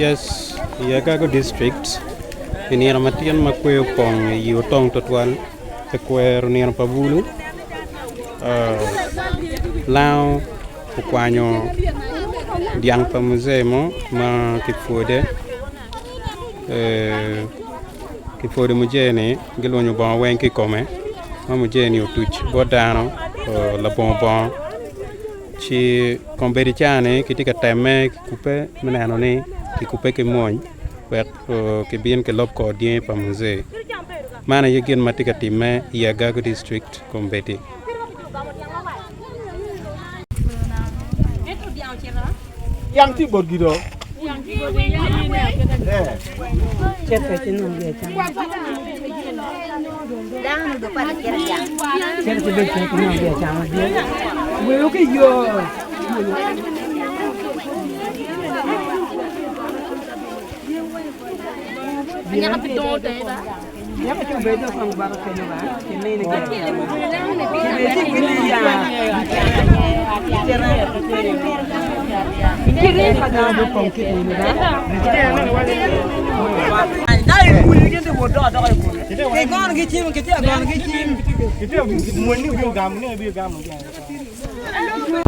Yes, i Agago district i nino ma tyen ma kweyo opong i Otong tutwal pi kwero nino pa bulu lango okwanyo dyang pa muzee mo ma kipwode kipwodo muzee-ni gilunyo bongo weng ki i kome ma muzee-ni otuc bot dano labongo bongo ci kombeddi cani kitye ka temme ki kubbe me neno ni kikubbe ki mony wek kibin kilub kor dyangi pa muzee man aye gin ma tye ka timme i Agago district kombeddi.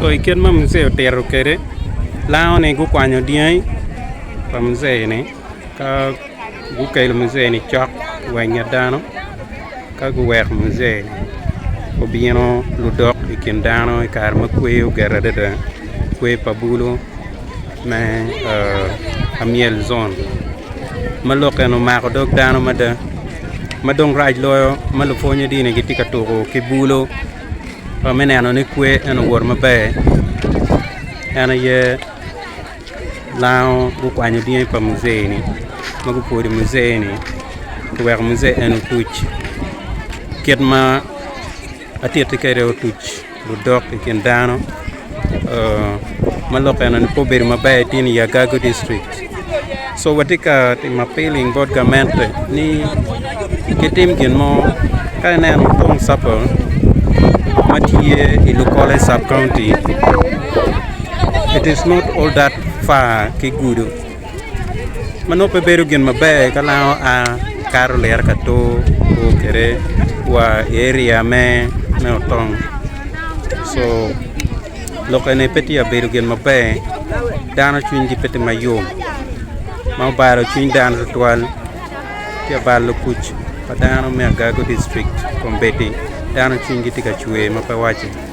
I kit ma muzee otito kwede lango-ni gukwanyo dyangi pa muzee-ni ka gukelo muzee-ni cok wa i nget dano ka guweko muzee-ni obino ludok i kin dano i kare ma kweyo ogeto adada kweyo pa bulu me amyel zone ma lok eni omako dog dano mada ma dong rac loyo ma lupwonye dini gitye ka tuko ki bulu me neno ni kwe eni owoto maber en aye Lango gukwanyo dyangi pa muzee-ni ma gupwodo muzee-ni kiweko muzee en otuc kit ma atitti kwede otuc ludok i kin dano ma lok eno-ni pe obedo maber tin i Agago district co watye ka timo apiling bot gamente ni gitim gin mo ka ineno Otong Circle ma tye i Lukole Sub County It is not all that far ki gudo ma nongo pe bedo gin maber ka lango a kato liro ka tur o kwede wa i area me otong co lok eni pe tye ka bedo gin maber dano cwinygi pe tye mayom ma obalo cwiny dano tutwal tye ka balo kuc pa dano me Agago district kombeddi dano cwinygi tye ka cwer ma pe wace.